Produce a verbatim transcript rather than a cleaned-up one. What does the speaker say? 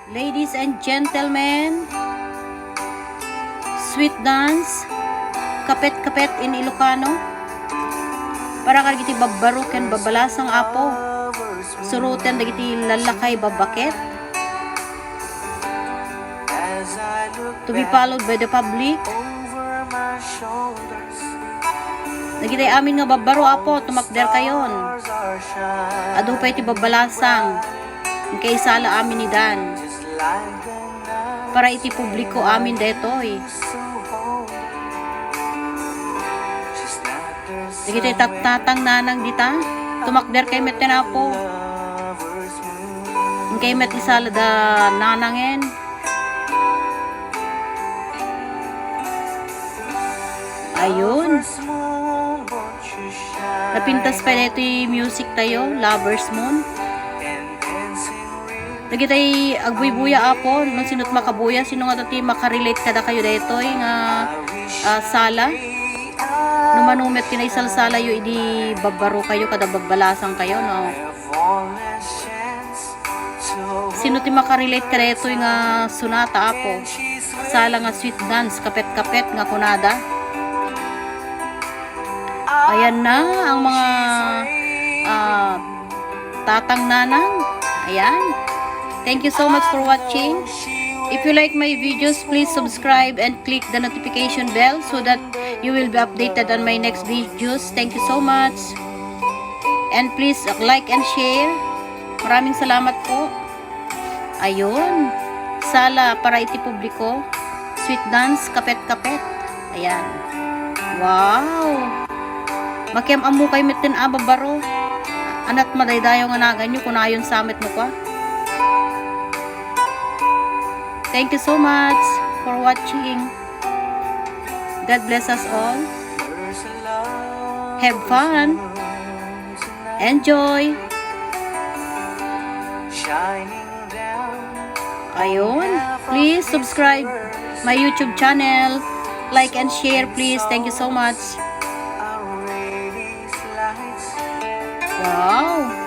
Ladies and gentlemen, sweet dance, kapet-kapet in Ilocano. Para kadagiti babbaro ken babbalasang, Apo. Suroten dagiti lallakay babbaket. To be followed by the public. Dagiti amin nga babbaro, Apo, tumakderkayon. Adu pay ti babbalasang. Inkay isala amin ni Dan. Para iti publiko amin daytoy. Dagiti tattatang nanang dita, tumakderkay metten, Apo. Inkay met isala da nanangen. Ayun. Napintas pay daytoy music tayo, Lover's Moon. Dagitay agbuybuya, Apo, no sino't makabuya, sino nga ti makarelate kadakayo daytoy nga, ah, sala? No mano met ti naisalsalayo idi babbaro kayo kada babbalasang kayo, no? Sino ti makarelate kadaytoy nga sonata, Apo? Sala nga sweet dance, kapet-kapet nga kunada. Ayan na ang mga, ah, tatang nanang. Ayan. Thank you so much for watching. If you like my videos, please subscribe and click the notification bell so that you will be updated on my next videos. Thank you so much. And please, uh, like and share. Maraming salamat po. Ayun. Sala para iti publiko. Sweet dance, kapet-kapet. Ayan. Wow. Makiam-ammokay metten a babbaro. Anat madaydayaw nga naganyo, kunayon sa met no kwa. Thank you so much for watching. God bless us all. Have fun. Enjoy. Ayun. Please subscribe my YouTube channel. Like and share, please. Thank you so much. Wow.